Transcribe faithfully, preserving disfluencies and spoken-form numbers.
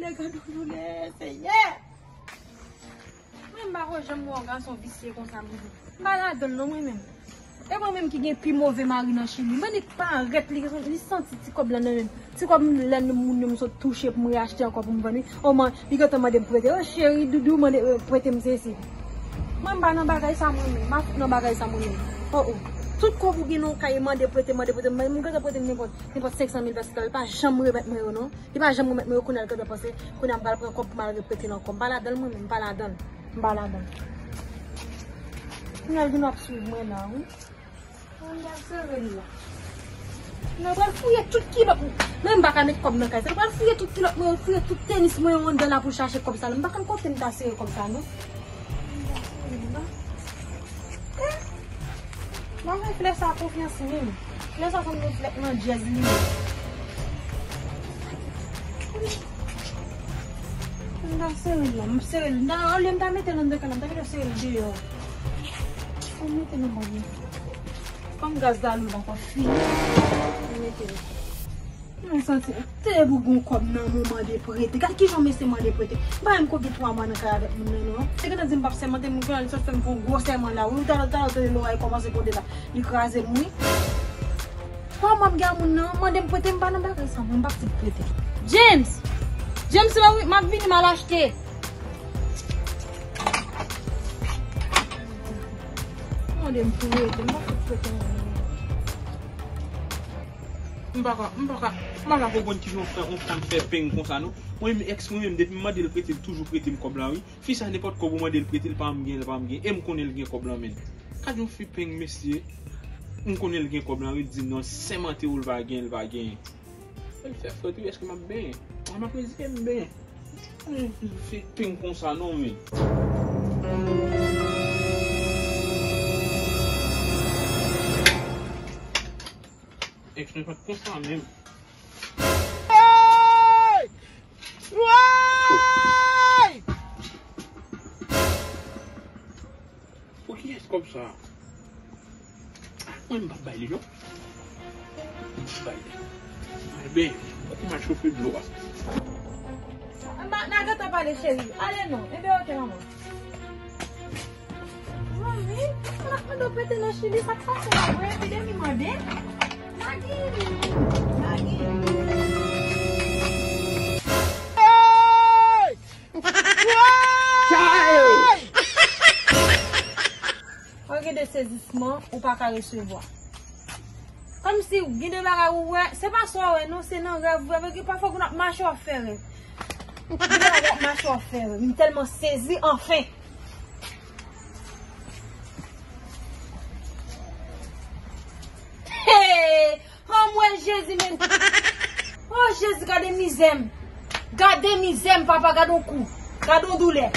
Gad yon doulè, Senyè! Mwen, m pa ko janm wè yon gason visye konsa, mwen. M pa ladan l non, mwen menm. E mwen menm ki gen pi move mari nan Chili. Mwen, li parèt, li, li santi ti kòb la nan men m. Ti kòb m, lè moun yo m sot touche pou m reachte ankò pou m vann, wi. O, man, li gentan mande m prete. O, cheri, doudou, mande, eh, prete m sesi. Mwen, m pa nan bagay sa, mwen menm. M pa fout nan bagay sa, mwen menm. O, o. Tout kòb ou gen nan yon kay, mande prete, mande prete. Mwen, m gentan prete m nenpòt, nenpòt senk san mil pesos, li pa janm remèt mwen yo, non. Li pa janm remèt mwen yo, kounye a l gentan panse, kounye a m pral pran kòb pou m al reprete l ankò. M pa ladan l, mwen menm, m pa ladan l. M pa ladan l. Kounye a l vin ap swiv mwen la, wi. Mwen gad sere l la. Mwen pral fouye tout kilòt mwen. Mwen m pa ka met kòb nan kay sa. Mwen pral fouye tout kilòt mwen, fouye tout tenis mwen yo anndan la pou l chache kòb sa la. M pa konn kote m ta sere kòb sa, non. Mwen gad sere l la. Eh! M pa fè flè sa konfyans menm. Flè sa sanble flè nan djèz li ye. M ta sere l la, m sere l. Nan, olye m ta mete l anndan kay la, m ta gentan sere l deyò. Fò m mete l nan bò. Kòm gaz la lou ankò fini. M mete l. Mwen santi, te pou gon kòb nan mwen mande prete. Gad kijan mesye mande prete. M pa menm ko gen twa mwa nan kay avèk moun nan, non. Se gentan di m p ap sèmante, moun kounye a li sot fè m fè yon gwo sèman la. Wi, talè, talè, tande lòray kòmanse gode la. Li kraze m, wi. Twa mwa m gen a moun nan, mande m prete, m pa nan bagay sa, mwen m p ap sèt prete. James! James, se pa wi, m ap vini, m al achte. Mande m pou rete, m pa sèt prete, non. M pa ka, m pa ka, m pa ka konprann kijan yon fanm, yon fanm fè peng konsa, non. Mwen menm, èks mwen menm, depi m mande l prete, l toujou prete m kòb la, wi. Fi sa, nenpòt kòb ou mande l prete, l pa janm gen, l pa janm gen. E m konnen l gen kòb la, menn. Gad yon fi peng, mesye. M konnen l gen kòb la, wi, l di non, sèmante w, l pa gen, l pa gen. L fè frèt, wi, èske m ap benyen? Mwen, m ap rezike m benyen. Mwen, fi peng konsa, non, menn. Èks mwen pa t konsa menm. Hey! Woy! Pou kiyès kòb sa? Mwen m p ap bay li non. M p ap bay li. Al benyen, fòk m al chofe dlo a. N a gentan pale cheri. Ale non. Enben oke manman. Manmi, m ap mande w prete nan Chili, sa k pase la? Mwen epidemi mande. Magi! Magi! Hey! Chay! Ou gen de sezisman ou pa ka resevwa. Kòmsi gen de bagay ou wè, se pa sa w wè non, se nan rèv ou wè, paske pafwa w ap mache w ap fè rèv. Gen de bagay w ap mache w ap fè rèv. M tèlman sezi, anfen. Hey! Anmwey Jezi, men. Oh, Jezi, gade mizè m. Gade mizè m, papa, gade yon kou. Gade yon doulè.